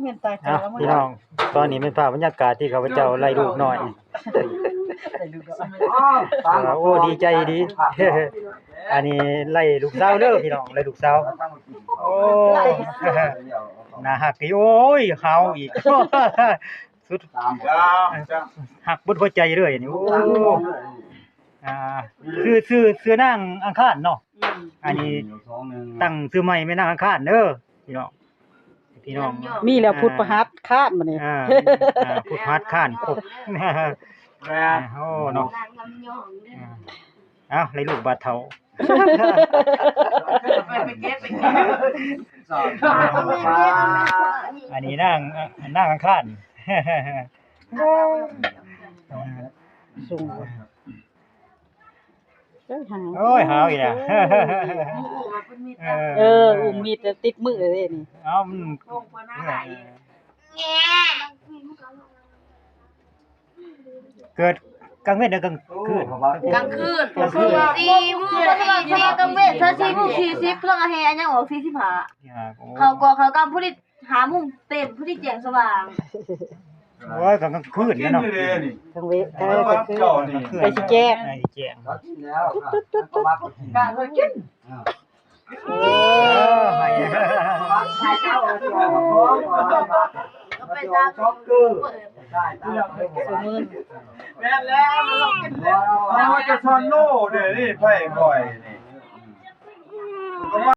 ແມ່ນຕາຍ ເອົ້າ ພີ່ນ້ອງ ຕອນນີ້ແມ່ນພາບບັນຍາກາດທີ່ຂ້າພະເຈົ້າໄລ່ລູກນ້ອຍ ໄດ້ລູກນ້ອຍ ໂອ້ ດີໃຈດີ ອັນນີ້ໄລ່ລູກສາວເດີພີ່ນ້ອງ ໄລ່ລູກສາວ ໂອ້ ໜ້າຮັກອີກ ໂອ້ຍ ຫາວອີກ ສຸດ ຮັກເບິດຫົວໃຈເລີຍນີ້ ໂອ້ ອ່າ ຊື່ ຊື່ ຊື່ນາງອັງຄານເນາະ ອືມ ອັນນີ້ຕັ້ງຊື່ໃໝ່ແມ່ນນາງອັງຄານເດີພີ່ນ້ອງ ພີ່ນ້ອງ ມີແລ້ວ ອ່າ ພຸດພະຫັດຄານບັດນີ້ ອ່າ ອ່າ ພຸດພະຫັດຄານຄົບ ແມ່ນ ໂອ້ເນາະ ອ່າ ເອົ້າ ໄລ່ລູກບາດເຖົ້າ ໄປ ໄປເກັບ ໄປເກັບ ອັນນີ້ນາງ ນາງອັງຄານ ສູງ ເອີຍ ຫາວ ໂອ້ຍ ຫາວອີກແລ້ວ ເອີ ເອີ ອຸມມິດແລ້ວຕິດມືເດ້ນີ້ ເອົ້າ ມັນ ເກີດກາງເວັນ ຫຼື ກາງຄືນ? ກາງຄືນ ກາງຄືນ ສີ່ໂມງ ສີ່ ກາງເວັນ ສີ່ໂມງສີ່ສິບ ເຄື່ອງແຫ່ຍັງອອກ ສີ່ສິບຫ້າ ອ່າ ໂອ້ ເຂົ້າກອງເຂົ້າກຳ ພໍດີ ຫ້າໂມງເຕັມ ພໍດີແຈ້ງສະຫວ່າງ ໂອ້ຍ ກາງ ກາງຄືນເນາະ ກາງເວັນ ເອີ ກາງຄືນ ກາງຄືນ ໃກ້ຊິແຈ້ງ ໃກ້ຊິແຈ້ງ ກິນແລ້ວ ກາງຄືນ ເອີ ໃຫ້ ກໍໄປຕາມ ແມ່ນແລ້ວ ມັນລອງກິນແລ້ວ ແມ່ນວ່າຈະຊອນໂນເດ້ນີ້ ໄຜຂ້ອຍນີ້ ກໍໄປ